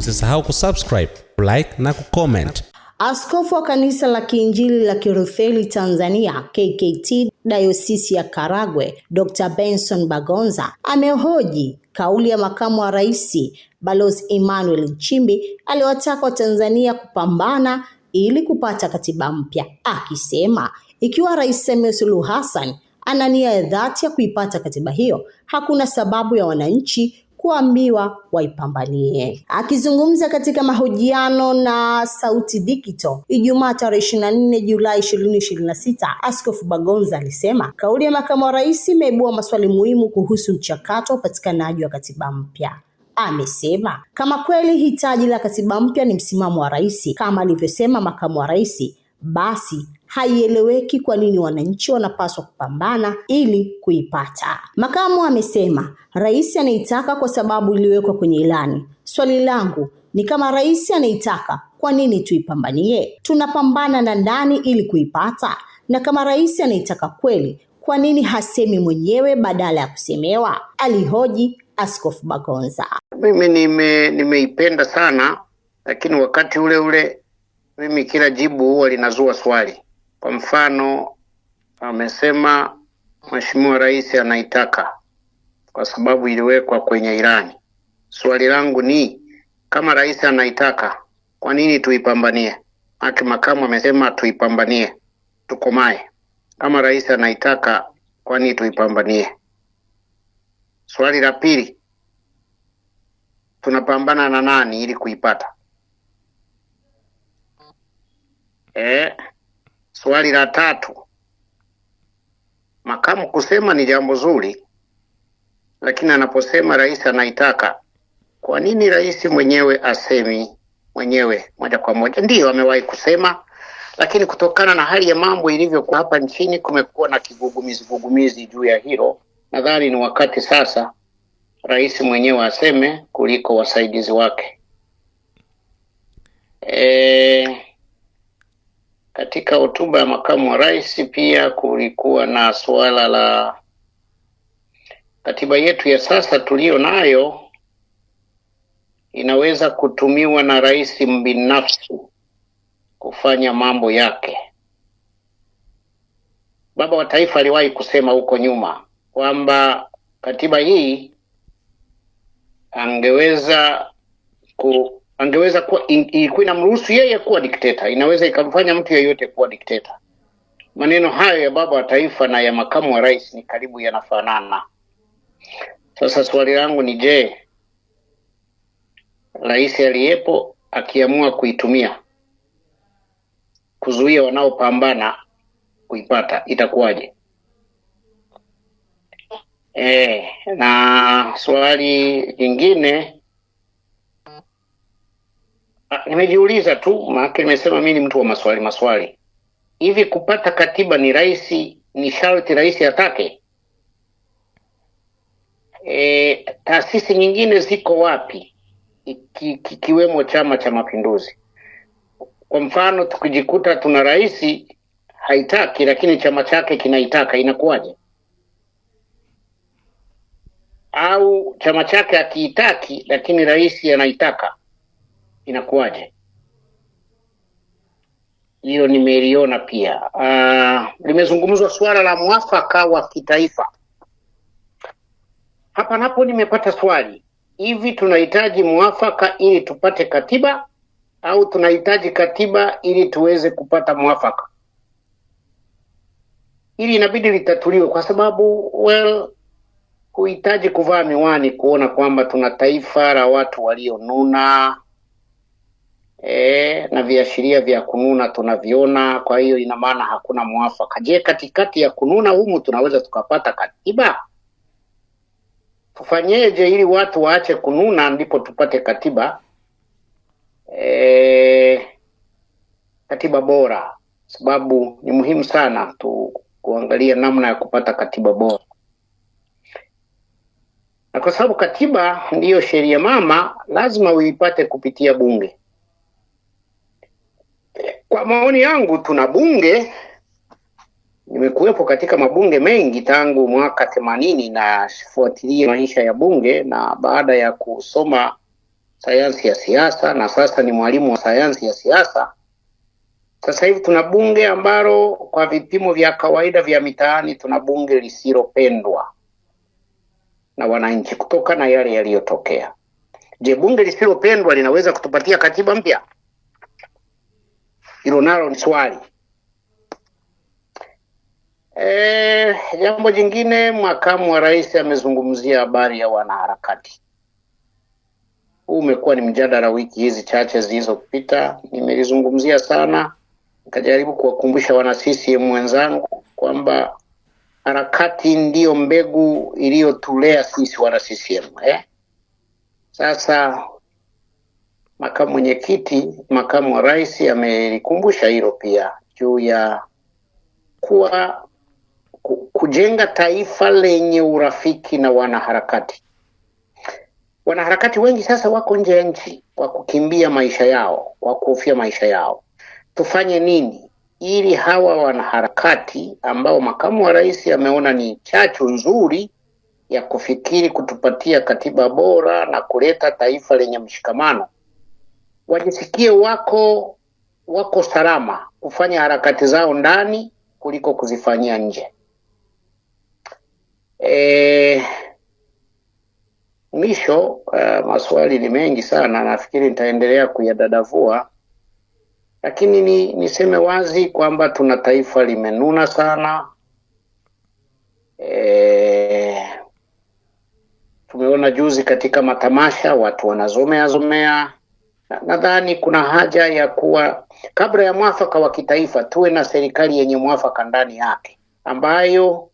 Usisahau kusubscribe, like na kucomment. Askofu wa Kanisa la Kiinjili la Kilutheri Tanzania KKT Dayosisi ya Karagwe, Dr. Benson Bagonza amehoji kauli ya makamu wa rais Balozi Emmanuel Nchimbi aliwataka Watanzania kupambana ili kupata katiba mpya, akisema ikiwa Rais Samia Suluhu Hassan ana nia ya dhati ya kuipata katiba hiyo, hakuna sababu ya wananchi kuambiwa waipambanie. Akizungumza katika mahojiano na Sauti Digital Ijumaa tarehe 24 Julai 2026, Askofu Bagonza alisema kauli ya makamu wa rais imeibua maswali muhimu kuhusu mchakato wa upatikanaji wa katiba mpya. Amesema kama kweli hitaji la katiba mpya ni msimamo wa rais kama alivyosema makamu wa rais, basi haieleweki kwa nini wananchi wanapaswa kupambana ili kuipata. Makamu amesema rais anaitaka kwa sababu iliwekwa kwenye ilani. Swali langu ni kama rais anaitaka, kwa nini tuipambanie? Tunapambana na ndani ili kuipata? Na kama rais anaitaka kweli, kwa nini hasemi mwenyewe badala ya kusemewa? Alihoji Askofu Bagonza. Mimi nimeipenda sana, lakini wakati ule ule mimi kila jibu huwa linazua swali. Kwa mfano, amesema Mheshimiwa Rais anaitaka kwa sababu iliwekwa kwenye ilani. Swali langu ni kama rais anaitaka, kwa nini tuipambanie? Maki makamu amesema tuipambanie, tukomae. Kama rais anaitaka, kwa nini tuipambanie? Swali la pili, tunapambana na nani ili kuipata? Swali la tatu, makamu kusema ni jambo zuri, lakini anaposema rais anaitaka, kwa nini rais mwenyewe asemi mwenyewe moja kwa moja? Ndiyo, amewahi kusema, lakini kutokana na hali ya mambo ilivyokuwa hapa nchini, kumekuwa na kigugumizi gugumizi juu ya hilo. Nadhani ni wakati sasa rais mwenyewe aseme kuliko wasaidizi wake. Katika hotuba ya makamu wa rais pia kulikuwa na suala la katiba yetu ya sasa tuliyo nayo inaweza kutumiwa na rais mbinafsi kufanya mambo yake. Baba wa Taifa aliwahi kusema huko nyuma kwamba katiba hii angeweza kuwa ilikuwa inamruhusu yeye kuwa dikteta, inaweza ikamfanya mtu yeyote kuwa dikteta. Maneno hayo ya baba wa taifa na ya makamu wa rais ni karibu yanafanana. Sasa swali langu ni je, rais aliyepo akiamua kuitumia kuzuia wanaopambana kuipata itakuwaje? Na swali jingine nimejiuliza tu, maana nimesema mimi ni mtu wa maswali maswali. Hivi kupata katiba ni rais, ni sharti rais atake? Taasisi nyingine ziko wapi, kikiwemo Chama cha Mapinduzi? Kwa mfano tukijikuta tuna rais haitaki, lakini chama chake kinaitaka, inakuwaje? Au chama chake hakiitaki, lakini rais anaitaka, inakuwaje? Hiyo nimeliona pia. Limezungumzwa suala la mwafaka wa kitaifa. Hapa napo nimepata swali, hivi tunahitaji mwafaka ili tupate katiba au tunahitaji katiba ili tuweze kupata mwafaka? Hili inabidi litatuliwe kwa sababu huhitaji kuvaa miwani kuona kwamba tuna taifa la watu walionuna, na viashiria vya kununa tunaviona. Kwa hiyo ina maana hakuna mwafaka. Je, katikati ya kununa humu tunaweza tukapata katiba? Tufanyeje ili watu waache kununa ndipo tupate katiba? Katiba bora, sababu ni muhimu sana tu kuangalia namna ya kupata katiba bora. Na kwa sababu katiba ndiyo sheria mama, lazima uipate kupitia bunge. Kwa maoni yangu, tuna bunge, nimekuwepo katika mabunge mengi tangu mwaka 80 na sifuatilie maisha ya bunge, na baada ya kusoma sayansi ya siasa na sasa ni mwalimu wa sayansi ya siasa. Sasa hivi tuna bunge ambalo kwa vipimo vya kawaida vya mitaani tuna bunge lisilopendwa na wananchi kutokana na yale yaliyotokea. Je, bunge lisilopendwa linaweza kutupatia katiba mpya? Hilo nalo ni swali. Jambo jingine, makamu wa rais amezungumzia habari ya wanaharakati. Huu umekuwa ni mjadala wiki hizi chache zilizopita, nimelizungumzia sana, nikajaribu kuwakumbusha wana CCM wenzangu kwamba harakati ndiyo mbegu iliyotulea sisi wana CCM. Sasa makamu mwenyekiti, makamu wa rais amelikumbusha hilo pia juu ya kuwa kujenga taifa lenye urafiki na wanaharakati. Wanaharakati wengi sasa wako nje ya nchi kwa kukimbia maisha yao, kwa kuhofia maisha yao. Tufanye nini ili hawa wanaharakati ambao makamu wa rais ameona ni chachu nzuri ya kufikiri kutupatia katiba bora na kuleta taifa lenye mshikamano, wajisikie wako salama kufanya harakati zao ndani kuliko kuzifanyia nje. Mwisho, maswali ni mengi sana, nafikiri nitaendelea kuyadadavua, lakini niseme wazi kwamba tuna taifa limenuna sana. Tumeona juzi katika matamasha watu wanazomea zomea. Nadhani kuna haja ya kuwa kabla ya mwafaka wa kitaifa tuwe na serikali yenye mwafaka ndani yake ambayo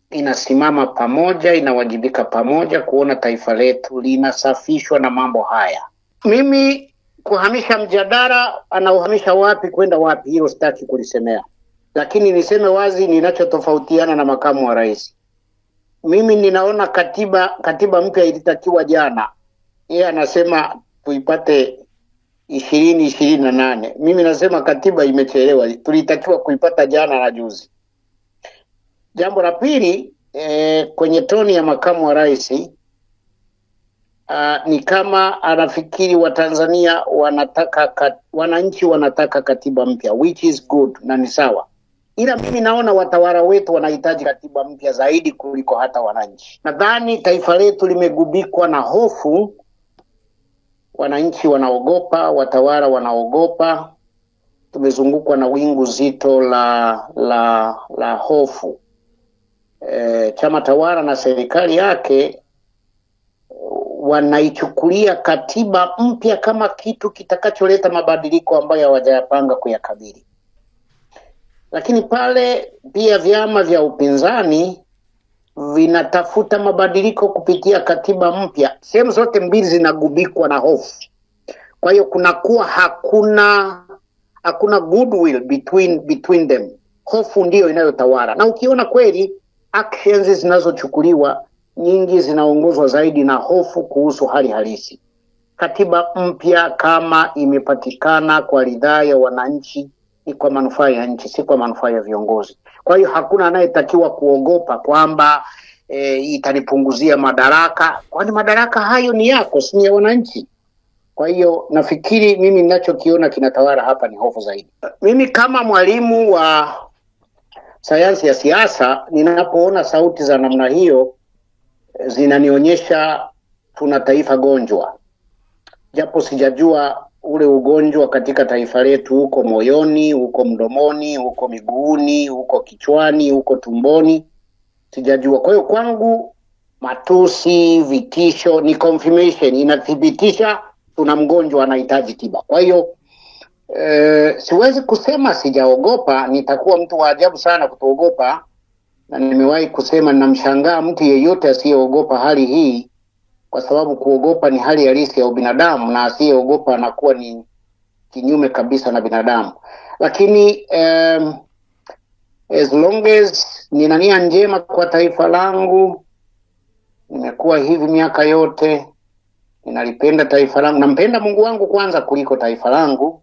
inasimama pamoja, inawajibika pamoja kuona taifa letu linasafishwa na mambo haya. Mimi kuhamisha mjadala, anauhamisha wapi kwenda wapi, hilo sitaki kulisemea, lakini niseme wazi ninachotofautiana na makamu wa rais. Mimi ninaona katiba mpya ilitakiwa jana, yeye anasema tuipate 2028. Mimi nasema katiba imechelewa, tulitakiwa kuipata jana na juzi. Jambo la pili, kwenye toni ya makamu wa rais, ni kama anafikiri Watanzania wanataka wananchi wanataka katiba mpya, which is good na ni sawa, ila mimi naona watawala wetu wanahitaji katiba mpya zaidi kuliko hata wananchi. Nadhani taifa letu limegubikwa na hofu, wananchi wanaogopa, watawala wanaogopa, tumezungukwa na wingu zito la hofu. Chama tawala na serikali yake wanaichukulia katiba mpya kama kitu kitakacholeta mabadiliko ambayo hawajayapanga kuyakabili. Lakini pale pia vyama vya upinzani vinatafuta mabadiliko kupitia katiba mpya. Sehemu zote mbili zinagubikwa na hofu. Kwa hiyo kunakuwa hakuna goodwill between them. Hofu ndiyo inayotawala. Na ukiona kweli actions zinazochukuliwa nyingi zinaongozwa zaidi na hofu kuhusu hali halisi. Katiba mpya kama imepatikana kwa ridhaa ya wananchi ni kwa manufaa ya nchi, si kwa manufaa ya viongozi. Kwa hiyo hakuna anayetakiwa kuogopa kwamba itanipunguzia madaraka, kwani madaraka hayo ni yako, si ya wananchi. Kwa hiyo nafikiri mimi ninachokiona kinatawala hapa ni hofu zaidi. Mimi kama mwalimu wa sayansi ya siasa, ninapoona sauti za namna hiyo zinanionyesha tuna taifa gonjwa, japo sijajua ule ugonjwa katika taifa letu uko moyoni, uko mdomoni, uko miguuni, uko kichwani, uko tumboni, sijajua. Kwa hiyo kwangu matusi, vitisho ni confirmation, inathibitisha tuna mgonjwa anahitaji tiba. Kwa hiyo siwezi kusema sijaogopa, nitakuwa mtu wa ajabu sana kutoogopa, na nimewahi kusema ninamshangaa mtu yeyote asiyeogopa hali hii, kwa sababu kuogopa ni hali halisi ya ubinadamu, na asiyeogopa anakuwa ni kinyume kabisa na binadamu. Lakini as long as nina nia njema kwa taifa langu, nimekuwa hivi miaka yote, ninalipenda taifa langu, nampenda Mungu wangu kwanza kuliko taifa langu,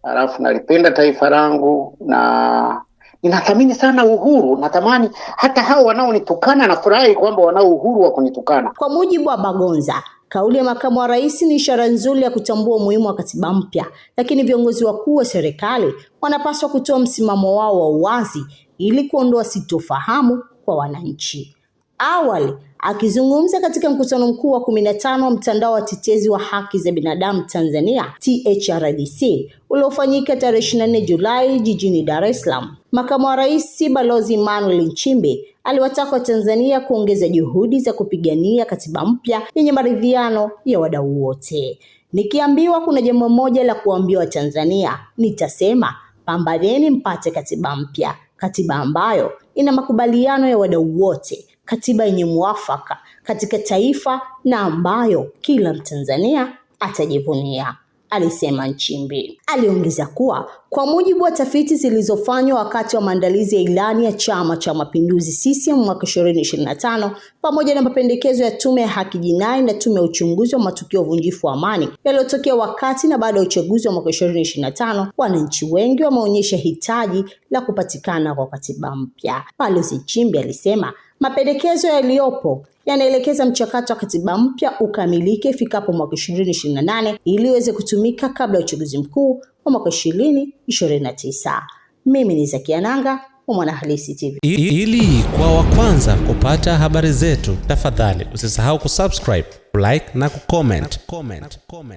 alafu nalipenda taifa langu na ninathamini sana uhuru. Natamani hata hao wanaonitukana, nafurahi kwamba wanao uhuru wa kunitukana. Kwa mujibu wa Bagonza, Kauli ya makamu wa rais ni ishara nzuri ya kutambua umuhimu wa katiba mpya, lakini viongozi wakuu wa serikali wanapaswa kutoa msimamo wao wa uwazi ili kuondoa sitofahamu kwa wananchi. Awali, akizungumza katika mkutano mkuu wa 15 wa mtandao wa tetezi wa haki za binadamu Tanzania THRDC uliofanyika tarehe 24 Julai jijini Dar es Salaam, makamu wa rais Balozi Emmanuel Nchimbi aliwataka Watanzania kuongeza juhudi za kupigania katiba mpya yenye maridhiano ya wadau wote. Nikiambiwa kuna jambo moja la kuambia Watanzania, nitasema pambaneni mpate katiba mpya, katiba ambayo ina makubaliano ya wadau wote, katiba yenye muafaka katika taifa na ambayo kila Mtanzania atajivunia, alisema Nchimbi. Aliongeza kuwa kwa mujibu wa tafiti zilizofanywa wakati wa maandalizi ya ilani ya Chama cha Mapinduzi CCM mwaka 2025 pamoja na mapendekezo ya Tume ya Haki Jinai na Tume ya Uchunguzi wa Matukio ya Uvunjifu wa Amani yaliyotokea wakati na baada ya uchaguzi wa mwaka 2025, wananchi wengi wameonyesha hitaji la kupatikana kwa katiba mpya. Balozi Nchimbi alisema mapendekezo yaliyopo yanaelekeza mchakato wa katiba mpya ukamilike ifikapo mwaka 2028 ili iweze kutumika kabla ya uchaguzi mkuu wa mwaka 2029. Mimi ni Zakia Nanga wa Mwanahalisi TV. Ili kwa wa kwanza kupata habari zetu, tafadhali usisahau kusubscribe, like na kucomment.